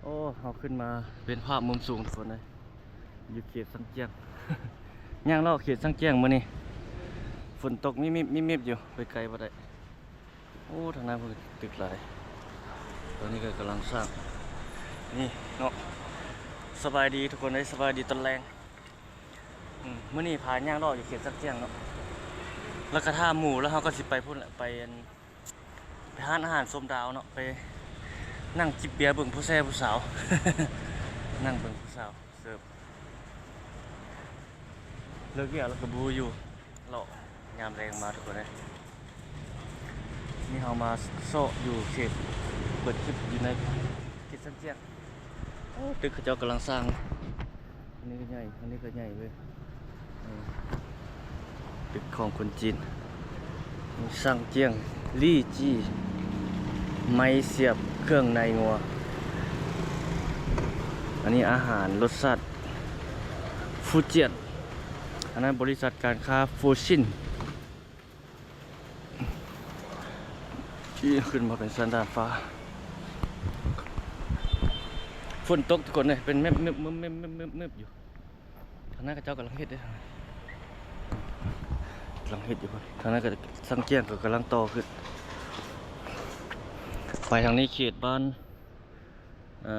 ໂອ້ ເຮົາຂຶ້ນມາເປັນພາບມຸມສູງທຸກຄົນເອີຍ ຢູ່ເຂດຊາງຈຽງ ຍ່າງເລາະເຂດຊາງຈຽງມື້ນີ້ ຝົນຕົກມິບໆໆໆຢູ່ ໄປໄກບໍ່ໄດ້. ໂອ້ ທາງນັ້ນເພິ່ນຕຶກຫຼາຍ ຕອນນີ້ກໍກຳລັງສ້າງ ນີ້ເນາະ. ສະບາຍດີທຸກຄົນເອີຍ ສະບາຍດີຕອນແລງ. ອືມ ມື້ນີ້ພາຍ່າງເລາະຢູ່ເຂດຊາງຈຽງເນາະ ແລ້ວກໍຖ້າໝູ່ ແລ້ວເຮົາກໍຊິໄປພຸ້ນແຫຼະ ໄປອັນ ໄປຮ້ານອາຫານຊົມດາວເນາະ ໄປນັ່ງຈິບເບຍເບິ່ງຜູ້ແຊຜູ້ສາວ ນັ່ງເບິ່ງຜູ້ສາວເສີບ ເລີກວຽກແລ້ວກໍບໍ່ຢູ່ ເລາະຍາມແລງມາທຸກຄົນເອີຍ. ນີ້ເຮົາມາເຊາະຢູ່ເຂດ ເປີດຄລິບຢູ່ໃນເຂດຊາງຈຽງ. ໂອ້ ຕຶກເຂົາເຈົ້າກຳລັງສ້າງ ອັນນີ້ກໍໃຫຍ່ ອັນນີ້ກໍໃຫຍ່ເວີຍ ອືມ ຕຶກຂອງຄົນຈີນ ຊາງຈຽງ ລີຈີ ໄມ້ສຽບເຄື່ອງໃນງົວ. ອັນນີ້ອາຫານລົດຊາດຟູຈຽນ ອັນນັ້ນບໍລິສັດການຄ້າຟູຊິນ. ທີ່ຂຶ້ນມາເປັນຊັ້ນດາດຟ້າ ຝົນຕົກທຸກຄົນເອີຍ ເປັນແມບໆໆໆໆຢູ່. ທາງນັ້ນເຂົາເຈົ້າກຳລັງເຮັດເດ້ ກຳລັງເຮັດຢູ່ ທາງນັ້ນກໍຊາງຈຽງກໍກຳລັງຕໍ່ຂຶ້ນ. ໄປທາງນີ້ເຂດບ້ານ ເອີ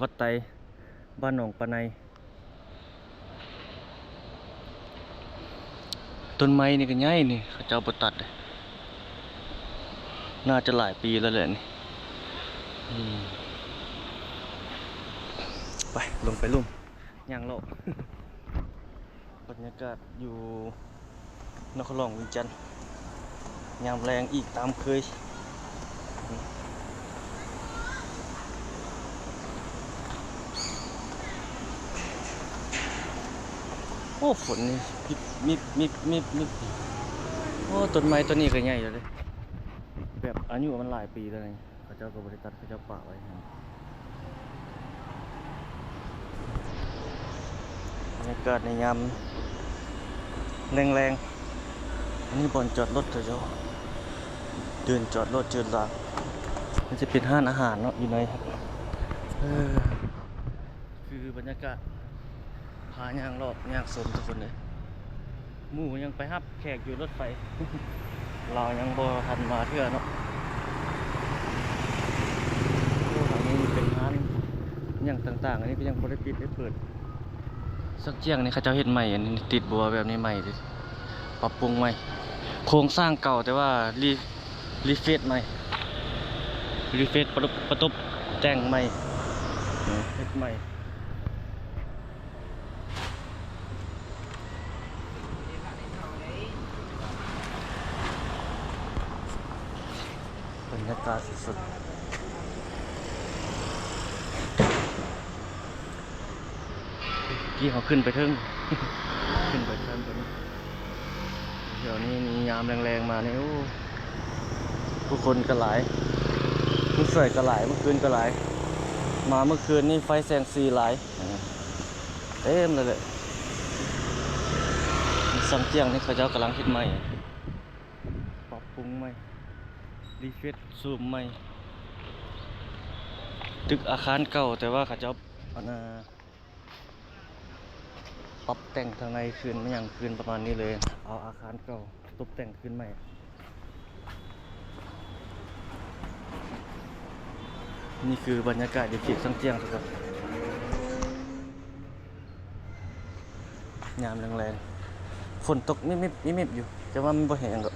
ວັດໄຕ ບ້ານໜອງປາໄນ. ຕົ້ນໄມ້ນີ້ກໍໃຫຍ່ນີ້ ເຂົາເຈົ້າບໍ່ຕັດເດ້ ໜ້າຈະຫຼາຍປີແລ້ວແຫຼະນີ້. ອືມ ໄປ ລົງໄປລຸ່ມ ຍ່າງເລາະ. ບັນຍາກາດຢູ່ນະຄອນຫຼວງວຽງຈັນ ຍາມແລງອີກຕາມເຄີຍ. ໂອ້ ຝົນນີ້ມິບໆໆໆໆ. ໂອ້ ຕົ້ນໄມ້ຕົ້ນນີ້ກໍໃຫຍ່ແລ້ວເດ້ ແບບອາຍຸມັນຫຼາຍປີແລ້ວນີ້. ເຂົາເຈົ້າກໍບໍ່ໄດ້ຕັດ ເຂົາເຈົ້າປະໄວ້ຫັ້ນ. ບັນຍາກາດໃນຍາມແລງໆ ອັນນີ້ບ່ອນຈອດລົດເຂົາເຈົ້າ ເດີ່ນຈອດລົດເຈີນລາງ ມັນຈະເປັນຮ້ານອາຫານເນາະ ຢູ່ໃນ ເອີ ຄືບັນຍາກາດ ພາຍ່າງລອບຍ່າງຊົມທຸກຄົນເອີຍ. ໝູ່ຍັງໄປຮັບແຂກຢູ່ລົດໄຟ ລາວຍັງບໍ່ທັນມາເທື່ອເນາະ. ໂອ້ ທາງນີ້ເປັນຮ້ານຫຍັງຕ່າງໆ ອັນນີ້ກໍຍັງບໍ່ໄດ້ປິດໄດ້ເປີດ. ຊາງຈຽງນີ້ເຂົາເຈົ້າເຮັດໃໝ່ ອັນນີ້ຕິດບົວແບບນີ້ໃໝ່ເດ້ ປັບປຸງໃໝ່ ໂຄງສ້າງເກົ່າ ແຕ່ວ່າ ຣີເຟດໃໝ່ ຣີເຟດ ປະ ປະຕົບແຕ່ງໃໝ່ ເຮັດໃໝ່. ບັນຍາກາດສຸດໆ ກີ້ເຮົາຂຶ້ນໄປເທິງ ຂຶ້ນໄປຊັ້ນຕົວນີ້. ແຖວນີ້ນີ້ຍາມແລງໆມານີ້ ໂອ້ ຜູ້ຄົນກໍຫຼາຍ ຜູ້ຊ່ວຍກໍຫຼາຍ ເມື່ອຄືນກໍຫຼາຍ ມາເມື່ອຄືນນີ້ໄຟແສງສີຫຼາຍ ເຕັມເລີຍແຫຼະ. ຊາງຈຽງນີ້ເຂົາເຈົ້າກຳລັງເຮັດໃໝ່ ປັບປຸງໃໝ່ ຣີເຟດ ຊູມໃໝ່ ຕຶກອາຄານເກົ່າ ແຕ່ວ່າເຂົາເຈົ້າ ອັນນ່າ ປັບແຕ່ງທາງໃນຄືນ ມາຫຍັງຄືນປະມານນີ້ເລີຍ ເອົາອາຄານເກົ່າຕົບແຕ່ງຄືນໃໝ່. ນີ້ຄືບັນຍາກາດຢູ່ເຂດຊາງຈຽງທຸກຄົນ ຍາມແລງໆ ຝົນຕົກມິບໆໆໆຢູ່ ແຕ່ວ່າມັນບໍ່ແຮງດອກ.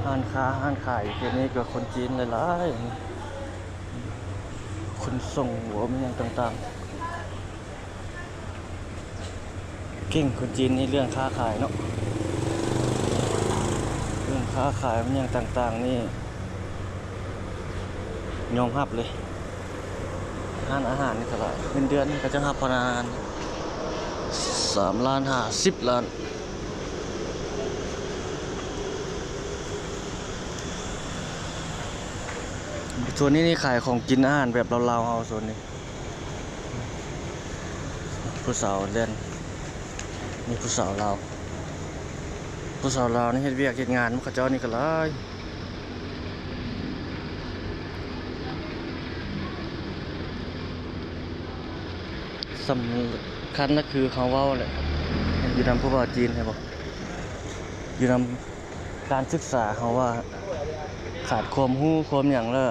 ຮ້ານຄ້າຮ້ານຂາຍຢູ່ເຂດນີ້ກໍຄົນຈີນຫຼາຍໆ ຂົນສົ່ງບໍ ມີຫຍັງຕ່າງໆ ເກັ່ງຄົນຈີນໃນເລື່ອງຄ້າຂາຍເນາະ ເລື່ອງຄ້າຂາຍ ມີຫຍັງຕ່າງໆນີ້ ຍອມຮັບເລີຍ. ຮ້ານອາຫານນີ້ກໍຫຼາຍ ເງິນເດືອນເຂົາເຈົ້າຮັບພະນັກງານສາມລ້ານຫ້າ ສິບລ້ານ. ໂຊນນີ້ນີ້ຂາຍຂອງກິນອາຫານແບບລາວໆເຮົາ ໂຊນນີ້ ຜູ້ສາວແລ່ນ ມີຜູ້ສາວລາວ ຜູ້ສາວລາວນີ້ເຮັດວຽກເຮັດງານນຳເຂົາເຈົ້ານີ້ກໍຫຼາຍ. ສຳຄັນລະຄືເຮົາເວົ້າແຫຼະ ຢູ່ນຳຜູ້ບ່າວຈີນ ເຫັນບໍ່? ຢູ່ນຳການສຶກສາເຮົາວ່າຂາດຄວາມຮູ້ຄວາມຫຍັງແລ້ວ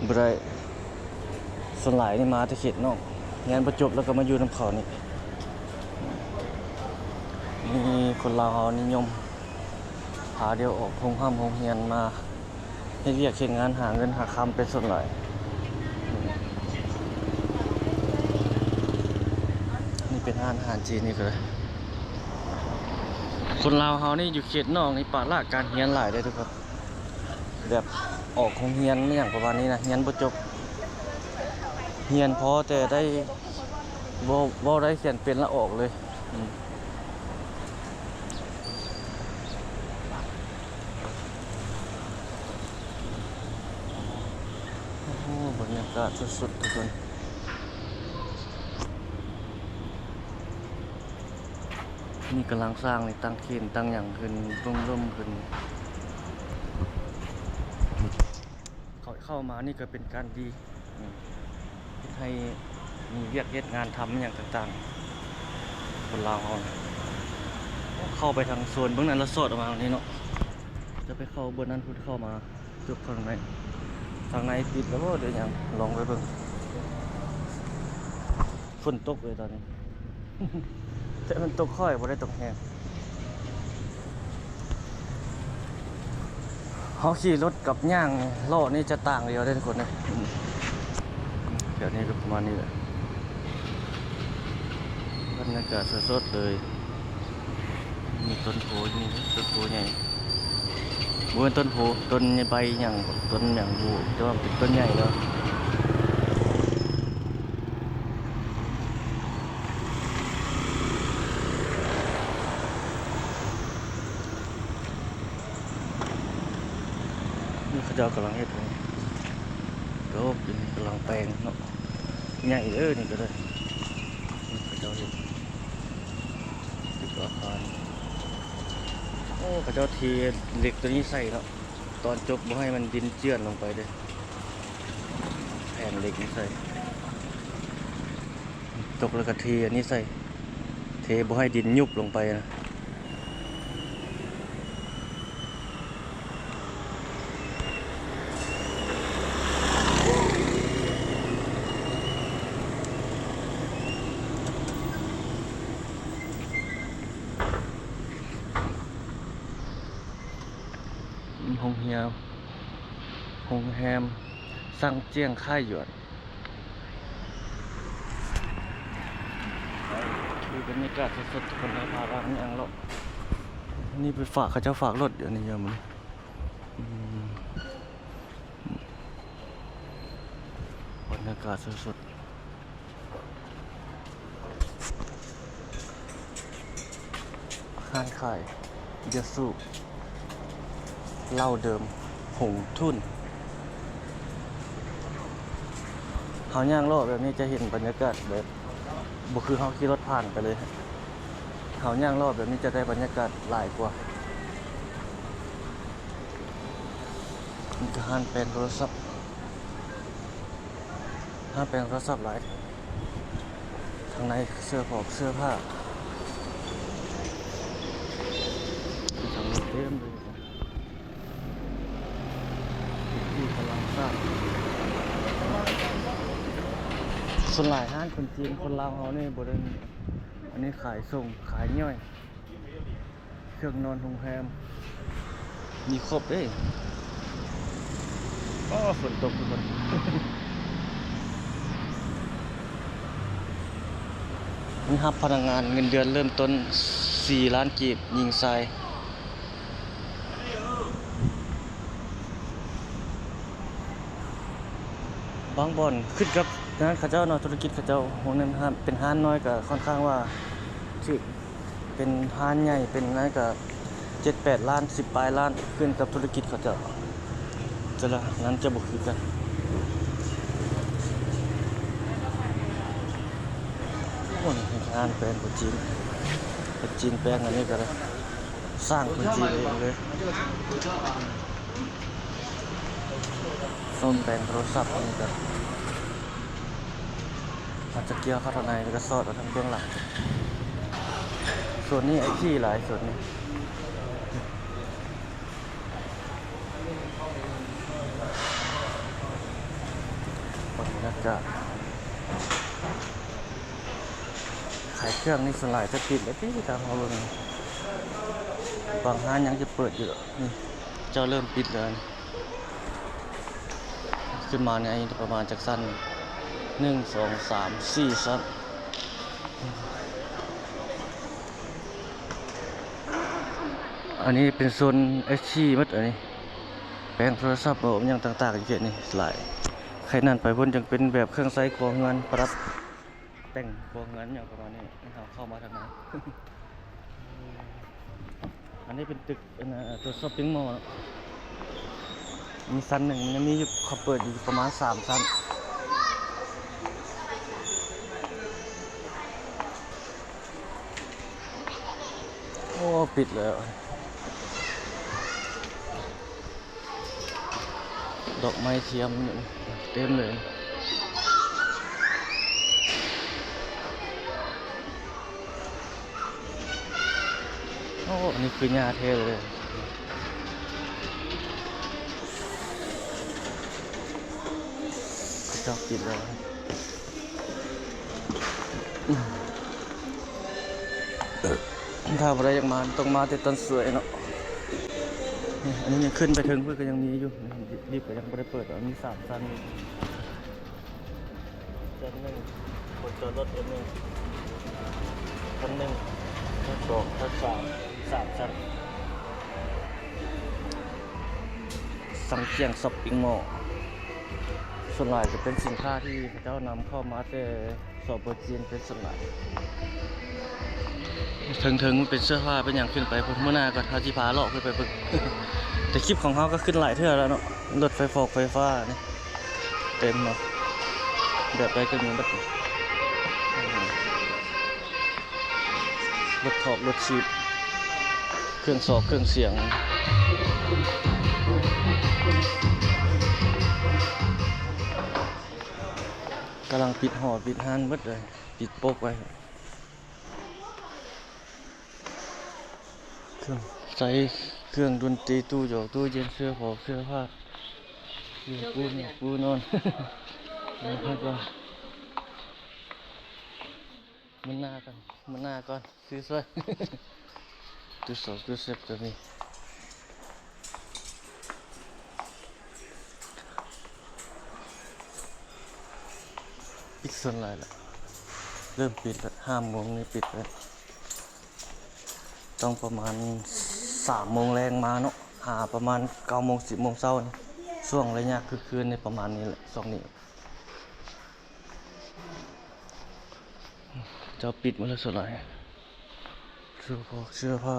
ບໍ່ໄດ້ ສ່ວນຫຼາຍນີ້ມາແຕ່ເຂດນອກ ຮຽນບໍ່ຈົບແລ້ວກໍມາຢູ່ນຳເຂົານີ້. ມີຄົນລາວເຮົານິຍົມພາດຽວອອກໂຮງຮ່ຳໂຮງຮຽນມາເຮັດວຽກເຮັດງານຫາເງິນຫາຄຳເປັນສ່ວນຫຼາຍ. ນີ້ເປັນຮ້ານອາຫານຈີນນີ້ກໍໄດ້. ຄົນລາວເຮົານີ້ຢູ່ເຂດນອກນີ້ປະລະການຮຽນຫຼາຍເດ້ທຸກຄົນ. ແບບອອກໂຮງຮຽນອີ່ຫຍັງປະມານນີ້ນະ ຮຽນບໍ່ຈົບ ຮຽນພໍແຕ່ໄດ້ເວົ້າ ເວົ້າໄດ້ຂຽນເປັນລະອອກເລີຍ. ອືມ ໂອ້ ບັນຍາກາດສົດໆ ທຸກຄົນ. ນີ້ກຳລັງສ້າງນີ້ ຕັ້ງເຄນຕັ້ງຫຍັງຂຶ້ນ ລົມໆ ຂຶ້ນ. ເຂົ້າ ເຂົ້າມານີ້ກໍເປັນການດີ ເຮັດໃຫ້ມີວຽກເຮັດງານທຳຫຍັງຕ່າງໆ. ຄົນລາວເຮົານະ ເຂົ້າໄປທາງໂຊນເບິ່ງນັ້ນ ລະສອດອອກມານີ້ເນາະ ຈະໄປເຂົ້າບ່ອນນັ້ນພຸ້ນ ເຂົ້າມາ ຈົບຂ້າງໃນ ທາງໃນປິດແລ້ວບໍ່ ຫຼືຫຍັງ ລອງໄປເບິ່ງ. ຝົນຕົກເລີຍຕອນນີ້ ແຕ່ມັນຕົກຄ່ອຍ ບໍ່ໄດ້ຕົກແຮງ. ເຮົາຂີ່ລົດກັບຍ່າງເລາະນີ້ຈະຕ່າງດຽວເດ້ທຸກຄົນເດ້. ແຖວນີ້ກໍປະມານນີ້ແຫຼະ ບັນຍາກາດສົດໆ ເລີຍ. ມີຕົ້ນໂພຢູ່ນີ້ເດ້ ຕົ້ນໂພໃຫຍ່ ບໍ່ແມ່ນຕົ້ນໂພ ຕົ້ນໃບຫຍັງ ຕົ້ນຫຍັງບໍ່ຮູ້ ແຕ່ວ່າເປັນຕົ້ນໃຫຍ່ເດ້. ນີ້ເຂົາເຈົ້າກຳລັງເຮັດ ໂຕ ກຳລັງແປງເນາະ ໃຫຍ່ເດີ ນີ້ກໍໄດ້ ນີ້ເຂົາເຈົ້າເຮັດ ຕຶກອາຄານ. ໂອ້ ເຂົາເຈົ້າເທເຫຼັກໂຕນີ້ໃສ່ເນາະ ຕອນຈົບບໍ່ໃຫ້ມັນດິນເຈື່ອນລົງໄປເດ້ ແຜ່ນເຫຼັກນີ້ໃສ່ ຕົກແລ້ວກໍເທອັນນີ້ໃສ່ ເທບໍ່ໃຫ້ດິນຍຸບລົງໄປນະ. ໂຮງຮຽນ ໂຮງແຮມ ຊັງຈຽງຄ້າຍຢວນ. ຄືບັນຍາກາດສົດໆ ຄົນລາວພາກັນຍ່າງເລາະ ນີ້ໄປຝາກ ເຂົາເຈົ້າຝາກລົດຢູ່ນີ້ ຢູ່ມື້ນີ້ ອືມ ບັນຍາກາດສົດໆ. ຮ້ານຂາຍເບຍສູບ ເຫຼົ້າເດີມ ຫົງທຸ່ນ. ເຮົາຍ່າງເລາະແບບນີ້ຈະເຫັນບັນຍາກາດແບບ ບໍ່ຄືເຮົາຂີ່ລົດຜ່ານໄປເລີຍ. ເຮົາຍ່າງເລາະແບບນີ້ຈະໄດ້ບັນຍາກາດຫຼາຍກວ່າ. ມີແຕ່ຮ້ານແປງໂທລະສັບ ຮ້ານແປງໂທລະສັບຫຼາຍ. ທາງໃນເສື້ອຜອກເສື້ອຜ້າ ທາງນີ້ເຕັມເລີຍ. ທີ່ກຳລັງສ້າງ ສ່ວນຫຼາຍຮ້ານຄົນຈີນ ຄົນລາວເຮົານີ້ບໍ່ໄດ້ ອັນນີ້ຂາຍສົ່ງ ຂາຍຍ່ອຍ. ເຄື່ອງນອນໂຮງແຮມ ມີຄົບເດ້. ອໍ ຝົນຕົກທຸກຄົນ. ມີຮັບພະນັກງານເງິນເດືອນເລີ່ມຕົ້ນສີ່ລ້ານກີບ ຍິງຊາຍ. ບາງບ່ອນຂຶ້ນກັບນັ້ນເຂົາເຈົ້າເນາະ ທຸລະກິດເຂົາເຈົ້າ. ໂຮງແຮມເປັນຮ້ານນ້ອຍກໍຄ່ອນຂ້າງວ່າຖືກ ເປັນຮ້ານໃຫຍ່ເປັນນັ້ນກໍເຈັດແປດລ້ານ ສິບປາຍລ້ານ ຂຶ້ນກັບທຸລະກິດເຂົາເຈົ້າ ແຕ່ລະຮ້ານຈະບໍ່ຄືກັນ. ໂອ້ ນີ້ຮ້ານແປງຄົນຈີນ ຄົນຈີນແປງອັນນີ້ກໍໄດ້. ສ້າງພື້ນທີ່ເອງເລີຍ. ສ້ອມແປງໂທລະສັບນີ້ກໍ ອາດຈະກ່ຽວເຂົ້າທາງໃນ ແລ້ວກໍສອດເອົາທາງເບື້ອງຫຼັງ. ສ່ວນນີ້ໄອທີຫຼາຍ ສ່ວນນີ້. ບັນຍາກາດຂາຍເຄື່ອງນີ້ ສ່ວນຫຼາຍຈະປິດແລ້ວຕິ ຕາມເຮົາເບິ່ງ. ບາງຮ້ານຍັງຈະເປີດຢູ່ດອກ. ນີ້ ເຈົ້າເລີ່ມປິດແລ້ວ. ຂຶ້ນມາໃນປະມານຈັກຊັ້ນ? ໜຶ່ງ ສອງ ສາມ ສີ່ຊັ້ນ. ອັນນີ້ເປັນໂຊນໄອທີໝົດ ອັນນີ້ແປງໂທລະສັບ ເອີ ຫຍັງຕ່າງໆ ຢູ່ເຂດນີ້ຫຼາຍ. ໄຄນັ້ນໄປພຸ້ນ ຈັ່ງເປັນແບບເຄື່ອງໃຊ້ຄົວເຮືອນ ປະດັບແຕ່ງຄົວເຮືອນ ຫຍັງປະມານນີ້. ເຮົາເຂົ້າມາທາງໃນ. ອັນນີ້ເປັນຕຶກ ອັນ ຕົວຊັອບປິງມໍເນາະ ມີຊັ້ນໜຶ່ງ ມັນຍັງມີຢູ່ ເຂົາເປີດຢູ່ປະມານສາມຊັ້ນ. ໂອ້ ປິດແລ້ວ. ດອກໄມ້ທຽມເຕັມເລີຍ. ໂອ້ ອັນນີ້ຄືຫຍ້າແທ້ເລີຍ. ເຂົາເຈົ້າປິດແລ້ວ. ຖ້າຜູ້ໃດຢາກມາ ຕ້ອງມາແຕ່ຕອນສວຍເນາະ. ອັນນີ້ຍັງຂຶ້ນໄປເທິງພຸ້ນ ກໍຍັງມີຢູ່. ລິບກໍຍັງບໍ່ໄດ້ເປີດ ມີສາມຊັ້ນຢູ່. ຊັ້ນໜຶ່ງ ບ່ອນຈອດລົດ ເອັມໜຶ່ງ ຊັ້ນໜຶ່ງ ຊັ້ນສອງ ຊັ້ນສາມ ສາມຊັ້ນ. ສັງຈຽງຊັອບປິງມໍ ສ່ວນຫຼາຍຈະເປັນສິນຄ້າທີ່ເຂົາເຈົ້ານຳເຂົ້າມາແຕ່ ສປ ຈີນເປັນສ່ວນຫຼາຍ. ເທິງໆ ມັນເປັນເສື້ອຜ້າເປັນຫຍັງ ຂຶ້ນໄປພຸ້ນ. ມື້ໜ້າກໍເຮົາຊິພາເລາະຂຶ້ນໄປເບິ່ງ. ແຕ່ຄລິບຂອງເຮົາກໍຂຶ້ນຫຼາຍເທື່ອແລ້ວເນາະ ລົດໄຟຟອກໄຟຟ້ານີ້ເຕັມເນາະ ແບບໃດກໍມີໝົດ. ລົດຖອກລົດຖີບ ເຄື່ອງຊອກເຄື່ອງສຽງ ກຳລັງປິດຫໍປິດຮ້ານໝົດເລີຍ ປິດປົກໄວ້. ເຄື່ອງໃຊ້ເຄື່ອງດົນຕີ ຕູ້ຢອກຕູ້ເຢັນ ເສື້ອຜອກເສື້ອຜ້າ ປູນອນ ປູນອນ. ມື້ໜ້າກ່ອນ ມື້ໜ້າກ່ອນ ຊື້ຊ່ອຍ. ຕູ້ຊອກຕູ້ເຊັບກໍມີ. ປິດສ່ວນຫຼາຍລະ ເລີ່ມປິດລະ ຫ້າໂມງນີ້ປິດລະ. ຕ້ອງປະມານສາມໂມງແລງມາເນາະ ຫາປະມານເກົ້າໂມງ ສິບໂມງເຊົ້ານີ້ ຊ່ວງໄລຍະຄືຄືນນີ້ ປະມານນີ້ແຫຼະ ຊ່ວງນີ້. ເຈົ້າປິດໝົດແລ້ວສ່ວນຫຼາຍ ເສື້ອຜອກເສື້ອຜ້າ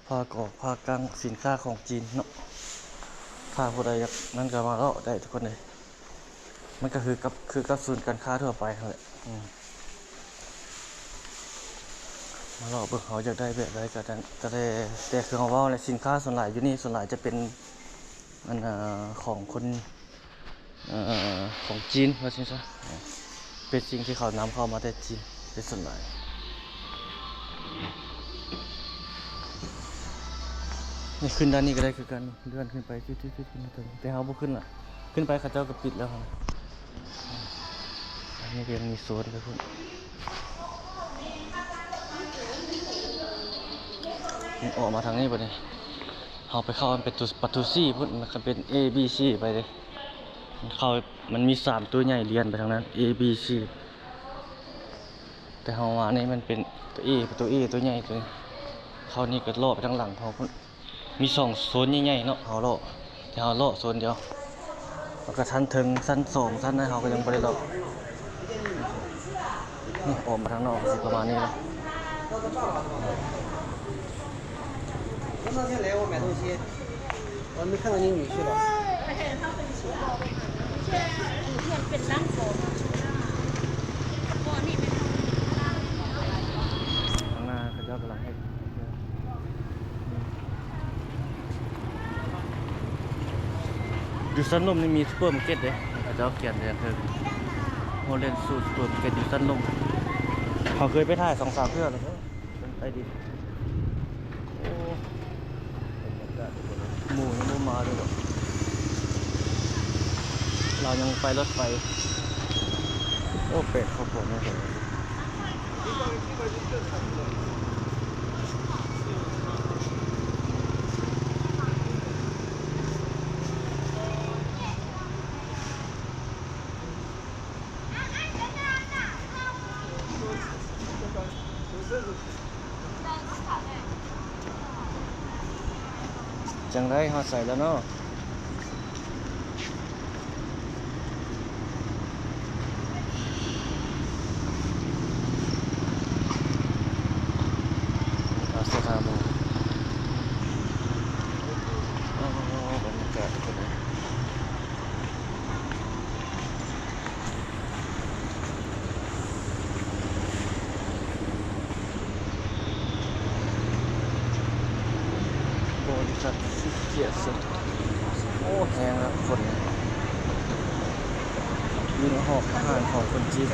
ຜ້າກອກຜ້າກັ້ງ ສິນຄ້າຂອງຈີນເນາະ. ຖ້າຜູ້ໃດຢາກນັ້ນກໍມາເລາະໄດ້ທຸກຄົນເອີຍ. ມັນກໍຄືກັບ ຄືກັບສູນການຄ້າທົ່ວໄປຫັ້ນແຫຼະ. ອືມ ມາເລາະເບິ່ງ ເຮົາຢາກໄດ້ແບບໃດກໍໄດ້ ກໍແຕ່ ແຕ່ຄືເຮົາເວົ້າແຫຼະ ສິນຄ້າສ່ວນຫຼາຍຢູ່ນີ້ ສ່ວນຫຼາຍຈະເປັນ ອັນ ຂອງຄົນ ເອີ ຂອງຈີນວ່າຊັ້ນຊະ ເປັນສິ່ງທີ່ເຂົານຳເຂົ້າມາແຕ່ຈີນເປັນສ່ວນຫຼາຍ. ນີ້ຂຶ້ນດ້ານນີ້ກໍໄດ້ຄືກັນ ເລື່ອນຂຶ້ນໄປ ຈຸດໆ ຂຶ້ນມາເຖິງ ແຕ່ເຮົາບໍ່ຂຶ້ນລະ ຂຶ້ນໄປເຂົາເຈົ້າກໍປິດແລ້ວ. ອັນນີ້ກໍຍັງມີໂຊນໄປພຸ້ນ ອອກມາທາງນີ້ບັດນີ້ ເຮົາໄປເຂົ້າອັນປະຕູ ປະຕູສີ່ພຸ້ນ ມັນກໍເປັນ ເອ ບີ ຊີ ໄປເດ້. ເຂົ້າ ມັນມີສາມໂຕໃຫຍ່ລຽນໄປທາງນັ້ນ ເອ ບີ ຊີ ແຕ່ເຮົາມານີ້ມັນເປັນໂຕ ເອ ປະຕູ ເອ ໂຕໃຫຍ່ໂຕນີ້. ເຂົ້ານີ້ກໍເລາະໄປທາງຫຼັງເຮົາພຸ້ນ ມີສອງໂຊນໃຫຍ່ໆເນາະ ເຮົາເລາະ ແຕ່ເຮົາເລາະໂຊນດຽວ ແລ້ວກໍຊັ້ນເທິງ ຊັ້ນສອງ ຊັ້ນນັ້ນເຮົາກໍຍັງບໍ່ໄດ້ເລາະ. ນີ້ອອກມາທາງນອກກໍຊິປະມານນີ້ແຫຼະ. 我没看到你女婿了。ຂ້างหน้าเขาเจ้ากำลังเฮ็ด ຢູ່ສັນລົມນີ້ມີຊຸບເປີມາເກັດເດ້ ເຂົາເຈົ້າຂຽນຢູ່ເທິງ ໂຮແລນຊູຊຸບເປີມາເກັດຢູ່ສັນລົມ. ເຮົາເຄີຍໄປຖ່າຍສອງສາມເທື່ອແລ້ວເດີ ເປັນໄປດີ. ໂອ້ ບັນຍາກາດ ໝູ່ຍັງບໍ່ມາເລີຍເນາະ ລາວຍັງໄປລົດໄຟ. ໂອ້ ແປດຄອບຄົວແມ່ນ. ຈັ່ງໃດ ຮອດໃສແລ້ວເນາະ? ເອົາເສຍຖາມ ໂອ້ ບັນຍາກາດເປັນໄງ? ບໍລິສັດຊິເກຍເຊັນ ໂອ້ ແຮງແລ້ວຄົນ ຢູ່ໃນຫ້ອງອາຫານຂອງຄົນຈີນ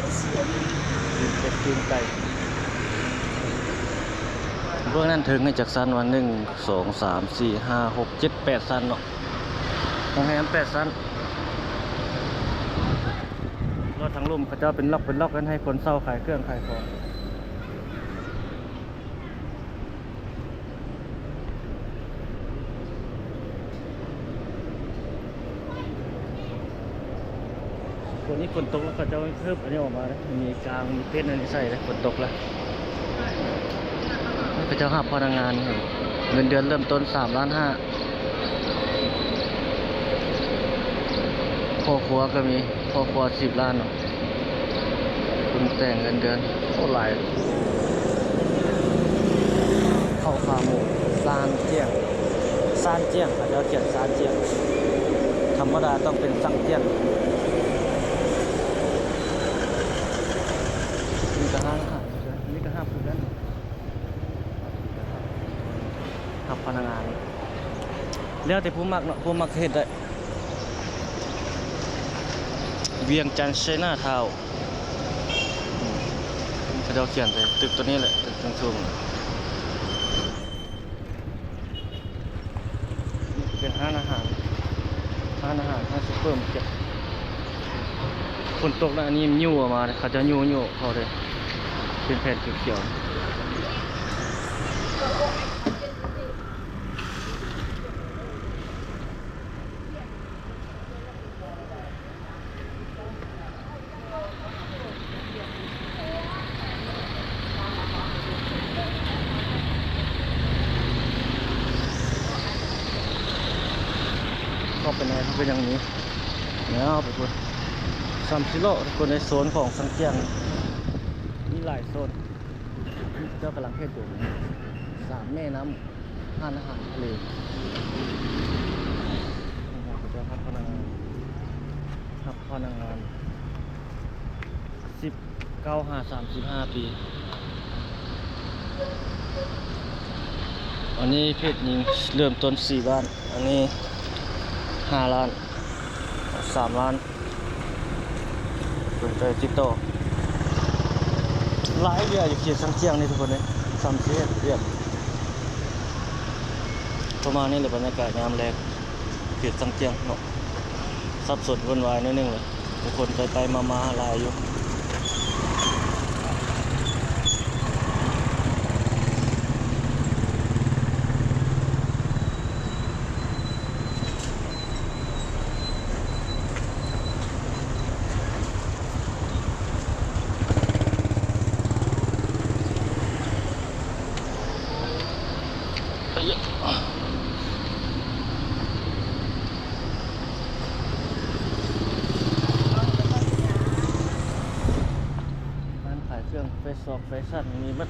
ປີ້ງເປັດປີ້ງໄກ່. ເບື້ອງນັ້ນເທິງນີ້ຈັກຊັ້ນວະ ໜຶ່ງ ສອງ ສາມ ສີ່ ຫ້າ ຫົກ ເຈັດ ແປດຊັ້ນເນາະ ໂຮງແຮມແປດຊັ້ນ. ລອດທາງລຸ່ມເຂົາເຈົ້າເປັນລັອກເປັນລັອກ ເຮັດໃຫ້ຄົນເຊົ່າຂາຍເຄື່ອງຂາຍຂອງ. ໂຕນີ້ຝົນຕົກແລ້ວ ເຂົາເຈົ້າເພິ່ມອັນນີ້ອອກມາເດ້ ມີກາງ ມີເຕັນອັນນີ້ໃສ່ເດ້ ຝົນຕົກແລ້ວ. ເຂົາເຈົ້າຮັບພະນັກງານ ເງິນເດືອນເລີ່ມຕົ້ນສາມລ້ານຫ້າ ພໍ່ຄົວກໍມີ ພໍ່ຄົວສິບລ້ານເນາະ. ຄຸນແຕ່ງເງິນເດືອນ ໂອ້ ຫຼາຍ ເຂົ້າຂາໝູ ຊານຈຽງ ຊານຈຽງ ເຂົາເຈົ້າຂຽນຊານຈຽງ ທຳມະດາຕ້ອງເປັນຊັງຈຽງ. ນີ້ກໍຮ້ານອາຫານ ນີ້ກໍຮັບຄືກັນ ຮັບພະນັກງານ ແລ້ວແຕ່ຜູ້ມັກເນາະ ຜູ້ມັກເຮັດໄດ້. ວຽງຈັນໄຊນາທາວ ເຂົາເຈົ້າຂຽນໃສ່ຕຶກໂຕນີ້ແຫຼະ ຕຶກສູງໆ ເປັນຮ້ານອາຫານ ຮ້ານອາຫານ ຮ້ານຊຸບເປີມາເກັດ. ຝົນຕົກແລ້ວ ອັນນີ້ມັນຫຍູ້ອອກມາເດ້ ເຂົາເຈົ້າຫຍູ້ໆ ເຂົ້າເດ້ ເປັນແຜ່ນຂຽວໆ. ເຂົ້າໄປໃນ ເຂົ້າໄປຢ່າງນີ້ ແລ້ວໄປພຸ້ນ ຊ່ຳຊິເລາະທຸກຄົນ ໃນໂຊນຂອງຊັງຈຽງ ມີຫຼາຍໂຊນ. ເຂົາເຈົ້າກຳລັງເຮັດຢູ່ ສາມແມ່ນ້ຳ ຮ້ານອາຫານທະເລ ເຂົາເຈົ້າຮັບພະນັກງານ ຮັບພະນັກງານ ສິບເກົ້າຫາສາມສິບຫ້າປີ. ອັນນີ້ເພດຍິງເລີ່ມຕົ້ນສີ່ລ້ານ ອັນນີ້ຫ້າລ້ານ ສາມລ້ານ. ສົນໃຈຕິດຕໍ່ ຫຼາຍວຽກຢູ່ເຂດຊັງຈຽງນີ້ທຸກຄົນເອີຍ ຊ່ຳຊິເຮັດວຽກ ປະມານນີ້ແຫຼະ ບັນຍາກາດຍາມແລງເຂດຊັງຈຽງເນາະ ສັບສົນວຸ່ນວາຍໜ້ອຍໜຶ່ງເລີຍ ຜູ້ຄົນໄປໆມາໆຫຼາຍຢູ່. ຮ້ານຂາຍເຄື່ອງແຟຊອກແຟຊັນມີໝົດ.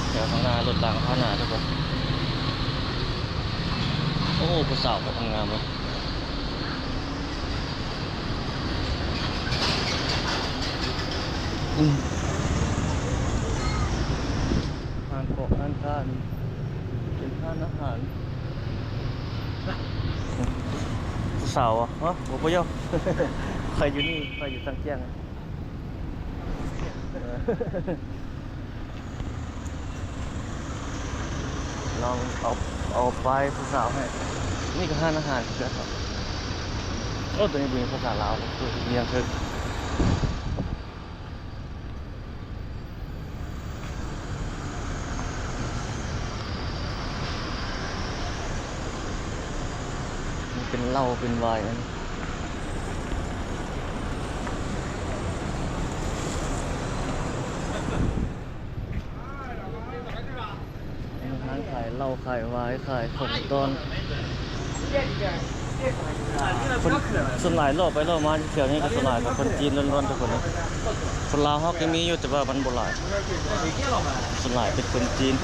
ແຖວທາງໜ້າລົດລາງຜ່ານໜ້າທຸກຄົນ. ໂອ້ ຜູ້ສາວກໍງາມເວີຍ. ຮ້ານຂອງຮ້ານຄ້າ ເປັນຮ້ານອາຫານ. ຜູ້ສາວ ເອີ ບໍ່ ບໍ່ຢອກ ຂ້ອຍຢູ່ນີ້ ຂ້ອຍຢູ່ສັງກຽງ. ລອງເອົາ ເອົາປ້າຍຜູ້ສາວໃຫ້. ນີ້ກໍຮ້ານອາຫານຄືກັນ. ໂອ້ ໂຕນີ້ບໍ່ມີພາສາລາວ ຄືຫຍັງເຖິງ ມັນເປັນເຫຼົ້າເປັນວາຍອັນນີ້. ຮ້ານຂາຍເຫຼົ້າ ຂາຍວາຍ ຂາຍຂອງຕ້ອນ. ຄົນ ສ່ວນຫຼາຍເລາະໄປເລາະມາແຖວນີ້ກໍສ່ວນຫຼາຍກໍຄົນຈີນລ້ວນໆ ທຸກຄົນເນາະ. ຄົນລາວເຮົາກໍມີຢູ່ ແຕ່ວ່າມັນບໍ່ຫຼາຍ ສ່ວນຫຼາຍເປັນຄົນຈີນ.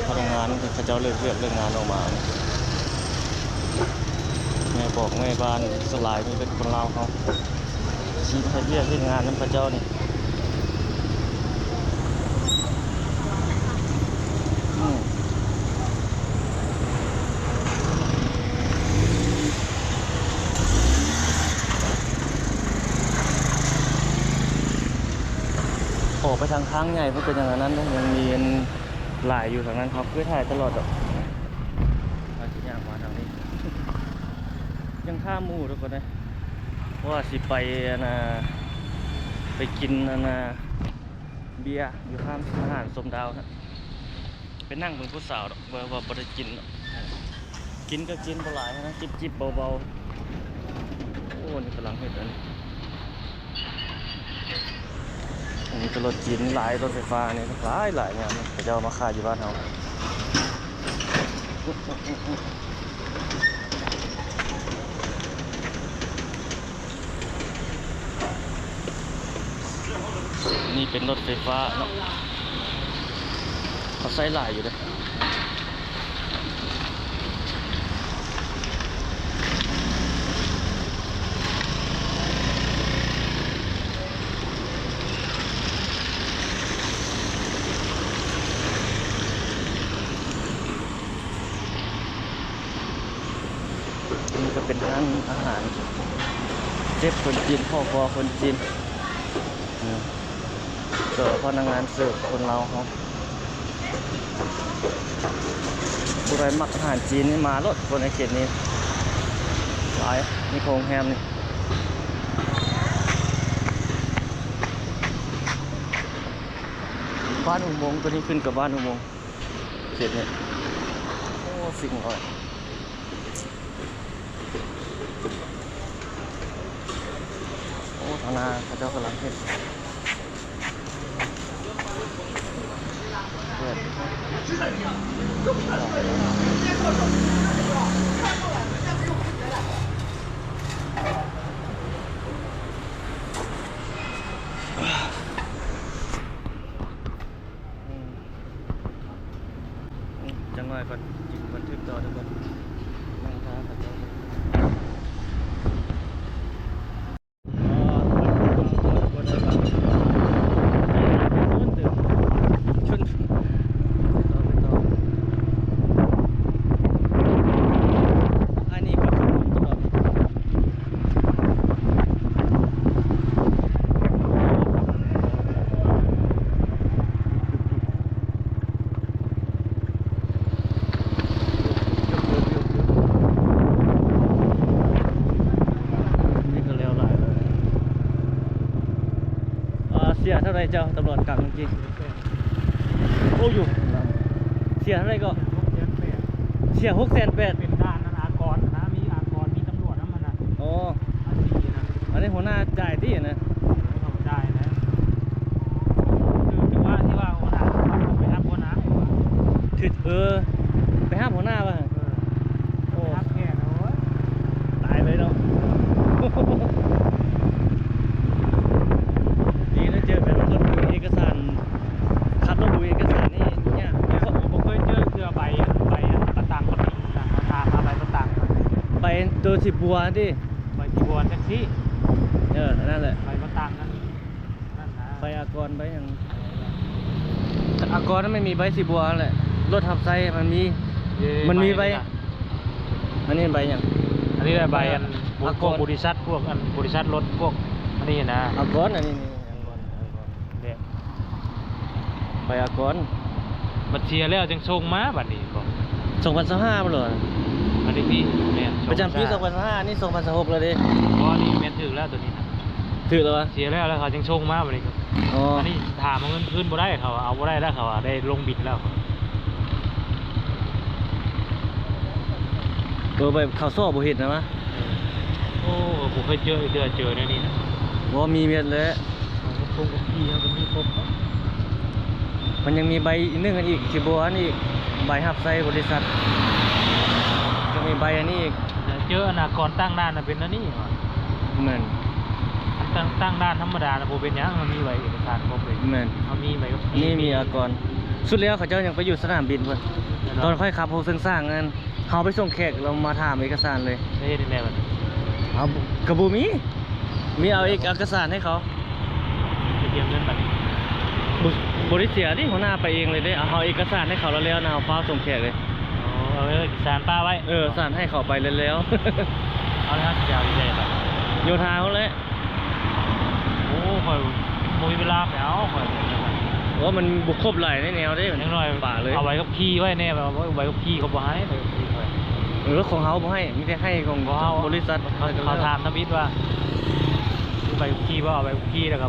ພະນັກງານທີ່ເຂົາເຈົ້າເລີກວຽກເລີກງານອອກມາ ແມ່ບອກແມ່ບ້ານ ສ່ວນຫຼາຍມີແຕ່ຄົນລາວເຮົາ ຊິເຮັດວຽກເຮັດງານນຳເຂົາເຈົ້ານີ້. ອືມ ອອກໄປທາງທາງໃຫຍ່ ເພິ່ນກໍຍັງອັນນັ້ນເດ້ ຍັງມີອັນ ຫຼາຍຢູ່ທາງນັ້ນ ເຮົາຄືຖ່າຍຕະຫຼອດດອກ. ເຮົາຊິຍ່າງມາທາງນີ້ ຍັງຖ້າໝູ່ທຸກຄົນເອີຍ ເພາະວ່າຊິໄປອັນນ່າ ໄປກິນອັນນ່າ ເບຍຢູ່ຮ້ານອາຫານຊົມດາວນະ ໄປນັ່ງເບິ່ງຜູ້ສາວດອກ ບໍ່ ວ່າບໍ່ໄດ້ກິນດອກ. ກິນກໍກິນບໍ່ຫຼາຍນະ ຈິບໆ ເບົາໆ. ໂອ້ ນີ້ກຳລັງເຮັດອັນນີ້ ອັນນີ້ກໍລົດຈີນຫຼາຍ ລົດໄຟຟ້ານີ້ຫຼາຍໆ ຍາມນີ້ເຂົາເຈົ້າມາຂາຍຢູ່ບ້ານເຮົາ. ນີ້ເປັນລົດໄຟຟ້າເນາະ ເຂົາໃຊ້ຫຼາຍຢູ່ເດ້. ນີ້ກໍເປັນຮ້ານອາຫານ ເຊັຟຄົນຈີນ ພໍ່ຄົວຄົນຈີນ ກໍພະນັກງານເສີບຄົນລາວເຮົາ. ຜູ້ໃດມັກອາຫານຈີນນີ້ມາໂລດ ຄົນໃນເຂດນີ້ຫຼາຍ ນີ້ໂຮງແຮມນີ້ ບ້ານອຸໂມງ ຕົວນີ້ຂຶ້ນກັບບ້ານອຸໂມງ ເຂດນີ້. ໂອ້ ສິ່ງນ້ອຍ. ໂອ້ ທາງໜ້າເຂົາເຈົ້າກຳລັງເຮັດ. ອືມ ອືມ ຈັກໜ້ອຍກ່ອນ ຈຶ່ງບັນທຶກຕໍ່ເດີ ກ່ອນ ນັ່ງຖ້າເຂົາເຈົ້າ. ອໍ ບັນທຶກຕໍ່ ບໍ່ໄດ້ບັນທຶກຕໍ່ ເດີ ຊົນ ຕໍ່ໄປຕໍ່ ອັນນີ້ກໍຊົນ ຕໍ່. ນີ້ກໍແລ້ວຫຼາຍແລ້ວ. ອ່າ ເສຍເທົ່າໃດເຈົ້າ ຕຳຫຼວດກັບມື້ກີ້? ໂອ້ ຢູ່ ເສຍເທົ່າໃດກໍ? ເສຍຫົກແສນແປດ ເປັນດ່ານອາກອນນະ ມີອາກອນ ມີຕຳຫຼວດນຳຫັ້ນນະ. ອໍ ອັນນີ້ນະ ອັນນີ້ຫົວໜ້າຈ່າຍຕິນະ? ເຂົາຈ່າຍແລ້ວ ຄື ຄືວ່າ ທີ່ວ່າຫົວໜ້າໄປຮັບຫົວໜ້າ ຖື ເອີ ໄປຮັບຫົວໜ້າວ່າ ເອີ ໂອ້ ໄປຮັບແຂກ ໂອ້ຍ ຕາຍເລີຍເນາະ. ດີນະ ເຈີແບບລົດບໍ່ມີເອກະສານ ຂັບລົດບໍ່ມີເອກະສານນີ້ຍາກ. ເຂົາບໍ່ເຄີຍເຈີເທື່ອ ໃບ ໃບປະຕັງ ປະຕິງນະ ເຂົາຖາມຫາໃບປະຕັງ ໃບໂຕສີບົວຫັ້ນຕິ ໃບສີບົວແທັກຊີ ເອີ ອັນນັ້ນແຫຼະ ໃບປະຕັງນັ້ນ ນັ້ນນະ ໃບອາກອນ ໃບຫຍັງ ອາກອນມັນມີໃບສີບົວຫັ້ນແຫຼະ ລົດຮັບໃຊ້ມັນມີ ມັນມີໃບ ອັນນີ້ໃບຫຍັງ? ອັນນີ້ແຫຼະໃບອັນ ອາກອນ ພວກບໍລິສັດ ພວກອັນບໍລິສັດລົດ ພວກອັນນີ້ນະ ອາກອນ ອັນນີ້ ນີ້ ອາກອນ ອາກອນ ເດ້ ໃບອາກອນ ບັດເສຍແລ້ວຈຶ່ງສົ່ງມາບັດນີ້ບໍ່? ສອງພັນຊາວຫ້າບໍ່ເລີຍ ອັນນີ້ຕິ ແມ່ນ ປະຈຳປີສອງພັນຊາວຫ້າ ອັນນີ້ສອງພັນຊາວຫົກແລ້ວເດ້ ບໍ່ ອັນນີ້ແມ່ນຖືກແລ້ວໂຕນີ້ນະ ຖືກແລ້ວວະ ເສຍແລ້ວ ແລ້ວເຂົາຈຶ່ງສົ່ງມາບັດນີ້ ອໍ ອັນນີ້ຖາມເອົາເງິນຄືນບໍ່ໄດ້ ເຂົາເອົາບໍ່ໄດ້ແລ້ວ ເຂົາໄດ້ລົງບິນແລ້ວ ເອີ ແບບເຂົາຊອກບໍ່ເຫັນນະວະ ເອີ ໂອ້ ບໍ່ເຄີຍເຈີເທື່ອ ເຈີແນວນີ້ນະ ບໍ່ ມີເໝິດແຫຼະ ຂອງຄົນຄົງຄົນຂີ່ເຮົາກໍມີຄົບເນາະ ມັນຍັງມີໃບອີກໜຶ່ງອັນອີກ ທີ່ບໍ່ອັນອີກ ໃບຮັບໃຊ້ບໍລິສັດ ກໍມີໃບອັນນີ້ອີກ ເຈີອັນນາກອນຕັ້ງດ່ານນະ ເປັນອັນນີ້ຫວາ ແມ່ນ ຕັ້ງ ຕັ້ງດ່ານທຳມະດານະ ບໍ່ເປັນຫຍັງ ມັນມີໃບເອກະສານຄົບເລີຍ ແມ່ນ ເຮົາມີໃບຂັບຂີ່ ນີ້ມີອາກອນ ສຸດແລ້ວເຂົາເຈົ້າຍັງໄປຢູ່ສະໜາມບິນພຸ້ນ ຕອນຂ້ອຍຂັບໂຮເຊິ່ງສ້າງນັ້ນ ເຮົາໄປສົ່ງແຂກ ລາວມາຖາມເອກະສານເລີຍ ໄດ້ເຮັດຈັ່ງໃດບັດນີ້? ເອົາ ກະບໍ່ມີ ມີເອົາເອກ ເອກະສານໃຫ້ເຂົາ ໄປຕຽມເງິນບັດນີ້ ບໍ່ ບໍ່ໄດ້ເສຍເດ້ ຫົວໜ້າໄປເອງເລີຍເດ້ ເອົາເອກະສານໃຫ້ເຂົາແລ້ວໆນະ ເຮົາຟ້າວສົ່ງແຂກເລີຍ ອໍ ເອົາເອກະສານປະໄວ້ ເອີ ສານໃຫ້ເຂົາໄປແລ້ວໆ ເອົາແລ້ວເຮົາຊິໄປເອົາຢູ່ໃສບັດ? ໂຍທາພຸ້ນແຫຼະ ໂອ້ ຂ້ອຍບໍ່ມີເວລາໄປເອົາ ຂ້ອຍ ໂອ້ ມັນບໍ່ຄົບຫຼາຍໃນແນວເດ້ ຢ່າງໜ້ອຍປະເລີຍ ເອົາໃບຂັບຂີ່ໄວ້ແດ່ ແບບວ່າໃບຂັບຂີ່ເຂົາບໍ່ໃຫ້ ໃບຂັບຂີ່ຂ້ອຍ ເອີ ຂອງເຮົາບໍ່ໃຫ້ ມີແຕ່ໃຫ້ຂອງ ບໍ່ ເຮົາ ບໍລິສັດ ເຂົາ ເຂົາຖາມທຳອິດວ່າ ມີໃບຂັບຂີ່ບໍ່ ເອົາໃບຂັບຂີ່ ແລ້ວກໍ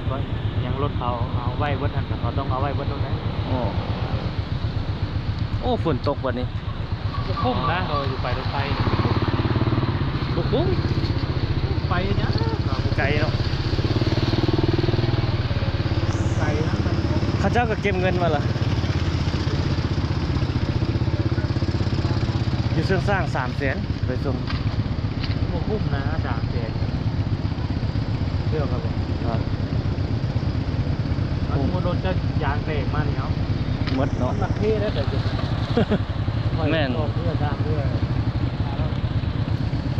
ຫຍັງລົດເຂົາເອົາໄວ້ເບິດຫັ້ນ ເຂົາຕ້ອງເອົາໄວ້ເບິດໂລດນະ ໂອ້ ໂອ້ ຝົນຕົກບັດນີ້ ບໍ່ຄຸ້ມນະ ເຮົາຢູ່ໄປລົດໄຟ ບໍ່ຄຸ້ມ ໄປເຮັດຫຍັງ ໄກເນາະ ໄກນະ ມັນ ເຂົາເຈົ້າກໍເກັບເງິນມາລະ ຢູ່ເຊິ່ງສ້າງສາມແສນ ໄປສົ່ງ ບໍ່ຄຸ້ມນະ ສາມແສນ ເຊື່ອຂ້ອຍບໍ່? ສົມມຸດລົດເຈົ້າຢາງແຕກມານີ້ເນາະ ໝົດເນາະ ມັນເທແລ້ວ ແຕ່ ແມ່ນ ສອງເທື່ອສາມເທື່ອ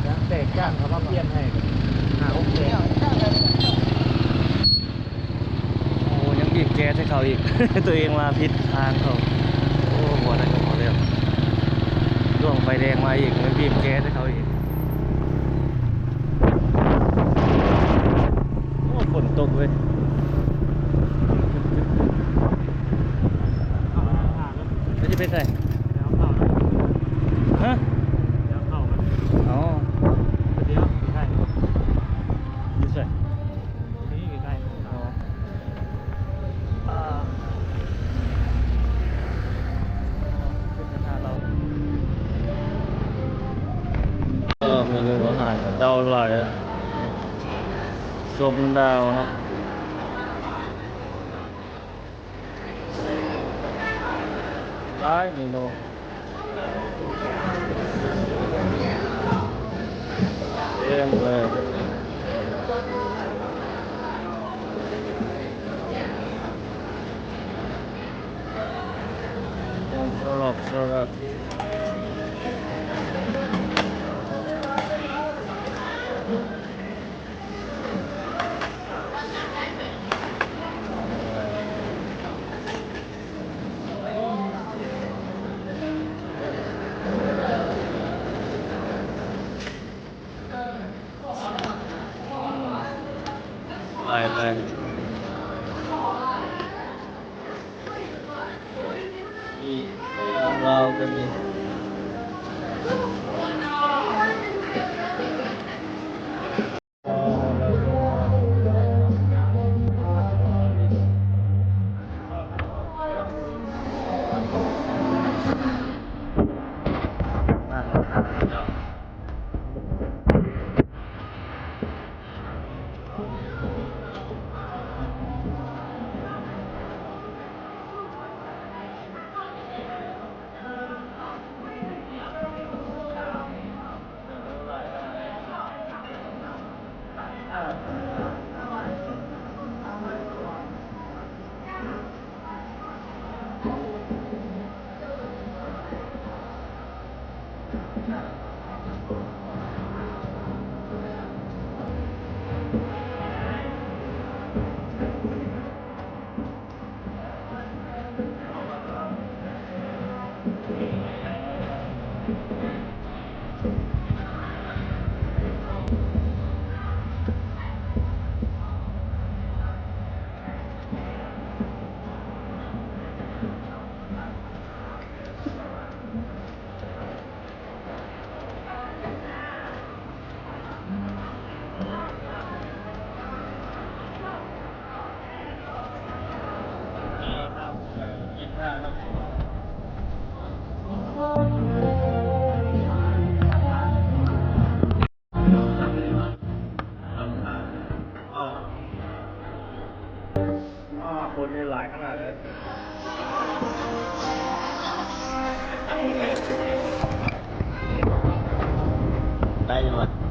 ຢາງແຕກ ຈ້າງເຂົາມາປ່ຽນໃຫ້ ຫ້າຫົກແສນ ໂອ້ ຍັງບີບແກໃສ່ເຂົາອີກ ຕົວເອງມາຜິດທາງເຂົາ ໂອ້ ບໍ່ໄດ້ກັບເຂົາແລ້ວ ລ່ວງໄຟແດງມາອີກ ຍັງບີບແກໃສ່ເຂົາອີກ ໂອ້ ຝົນຕົກເວີຍ ແລ້ວຊິໄປໃສ? ຮະ? ອໍ ຢູ່ໃສ? ນີ້ໃກ້ໆ ອໍ ເອີ ມີເລື່ອງອາຫານເຂົາເຈົ້າຫຼາຍ ຊົມດາວເນາະ ຫຼາຍເມນູ ເຕັມເລີຍ ສະລັບ ສະລັບ ໄປ ໄປ ນີ້ ລາວກໍມີ. ຄົນນີ້ຫຼາຍຂະໜາດໃດ ໄດ້ຢູ່.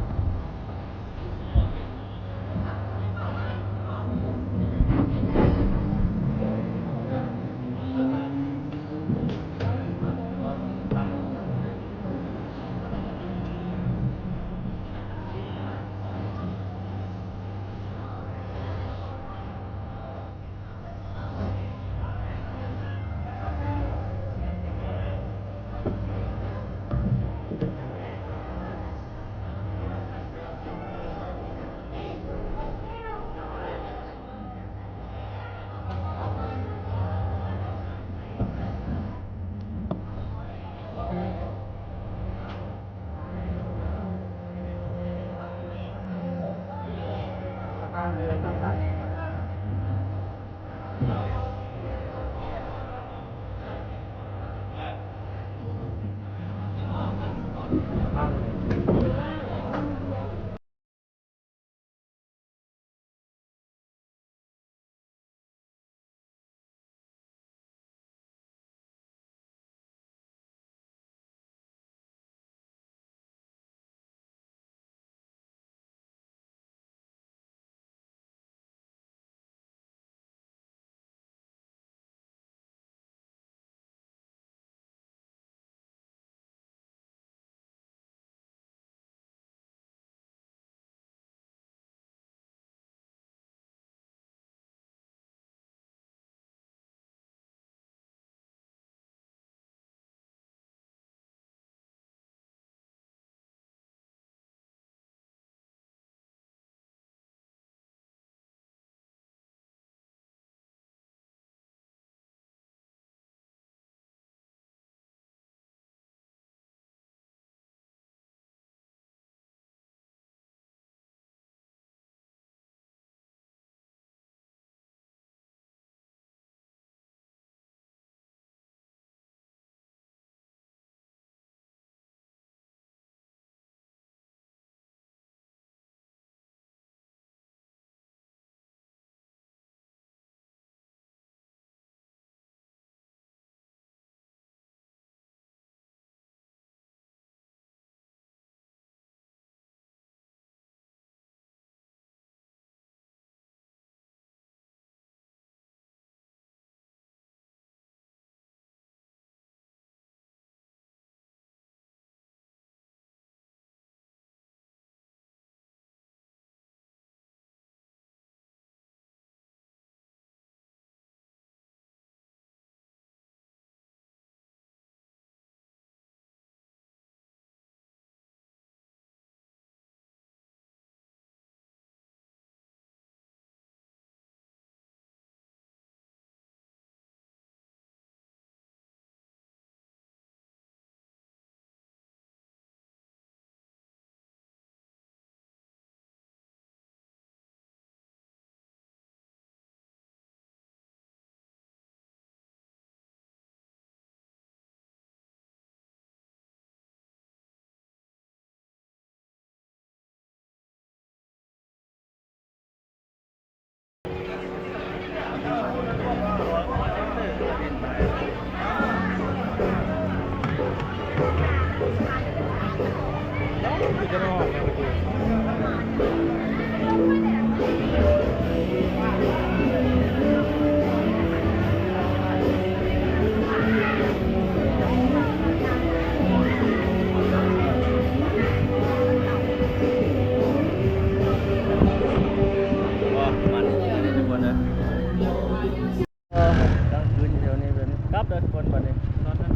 ເອີ ກາງຄືນແຖວນີ້ເປັນ ກັບເດີທຸກຄົນ ບັດນີ້ ນອນນັ້ນ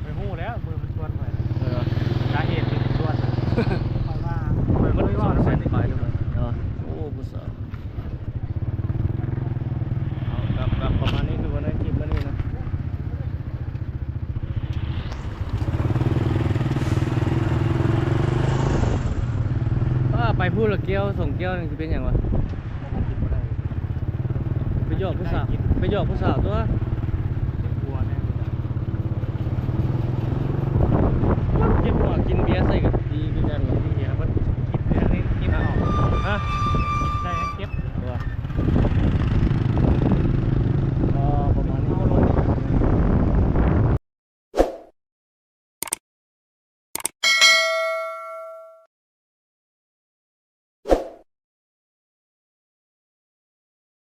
ໄປຮູ້ແລ້ວ ມືມັນຊວນຂ້ອຍ ເອີ ສາເຫດທີ່ມັນຊວນ ຂ້ອຍວ່າ ມັນ ມັນ ມັນ ມັນ ເນາະ ໂອ້ ຜູ້ສາວ ເອົາ ກັບ ກັບ ປະມານນີ້ ຄືວ່າໃນຄລິບມື້ນີ້ນະ ອ້າ ໄປພຸ້ນລະແກ້ວສອງແກ້ວນີ້ຊິເປັນຫຍັງວະ? ໄປຢອກຜູ້ສາວ ໄປຢອກຜູ້ສາວຕົວະ ເຈັບຫົວແນ່ ເຈັບຫົວ ກິນເບຍໃສ່ກໍດີຄືກັນ ກິນເບຍ ເບິດ ກິນເບຍນີ້ ກິນອອກ ຮະ?